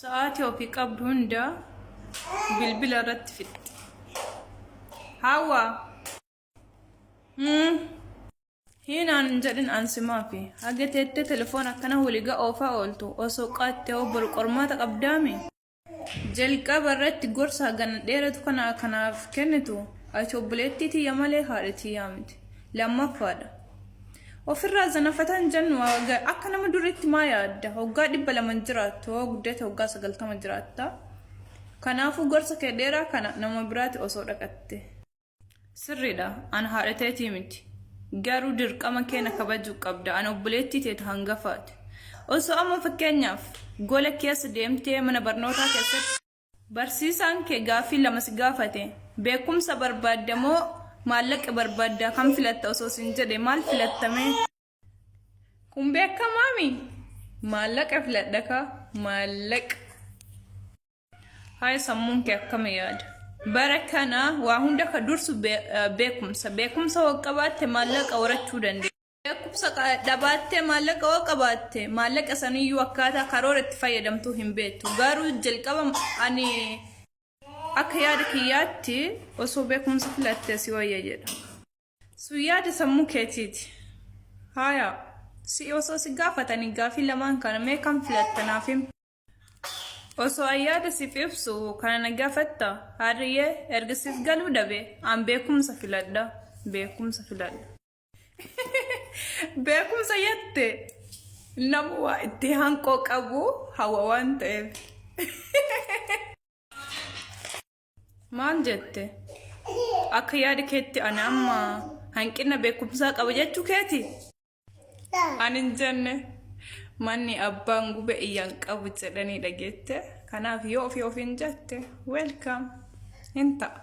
Sa'aatii ofii qabdu hunda bilbila irratti fixxi. Haawwaa. Hmm. Hiinaan hin jedhin an simaafi. Haga teettee telefoon akkana waliga oofaa ooltu osoo qaattee hoo boru qormaata qabdaami? Jalqaba irratti gorsa hagana dheeratu kana kanaaf kennitu ati obboleettii tiyya malee haadha tiyyaa miti. Lammaffaadha. Ofirraa zanafatan jennu akka nama duriitti maa yaadda? Hoggaa 200 hin jiraattu, hoo guddate hoggaa 90 jiraatta. Kanaafuu gorsa kee dheeraa kana nama biraati osoo dhaqatte. Sirriidha, an haadha teetii miti. Garuu dirqama kee na kabajuu qabda. An obboleettii tee ta hangafaati. Osoo amma fakkeenyaaf gola keessa deemtee mana barnootaa keessatti barsiisaan kee gaaffii lama si gaafate, beekumsa barbaadda moo maallaqa barbaadda kam filatta osoo siin jedhe maal filatta mee? Kun beekamaami? Maallaqa filadha kaa maallaqa. Haaya sammuun kee akkami yaada? Bara kana waa hunda ka dursu beekumsa. Beekumsa hoo qabaatte maallaqa horachuu dandeessa. Beekumsa dhabaattee maallaqa hoo qabaatte maallaqa saniyyuu akkaataa karoora itti fayyadamtuu hin beektu. Garuu jalqaba ani akka yaada kiyyaatti osoo beekumsa filatte si wayya jedha. Sun yaada sammuu keetiiti. Haaya si osoo si gaafatanii gaafii lamaan kana mee kam filatta naaf himi. Osoo an yaada siif ibsu kana na gaafatta? Harriyyee erga siif galuu dhabe an beekumsa filadha. Beekumsa filadha. Beekumsa jette nama waa itti hanqoo qabu hawa waan ta'eef. Maal jette? Akka yaada keetti ani amma hanqina beekumsaa qaba jechuu keeti? Ani hin jenne manni abbaan gube iyyaan qabu jedhanii dhageette. Kanaaf yoo ofii ofiin jette welcome hin ta'a.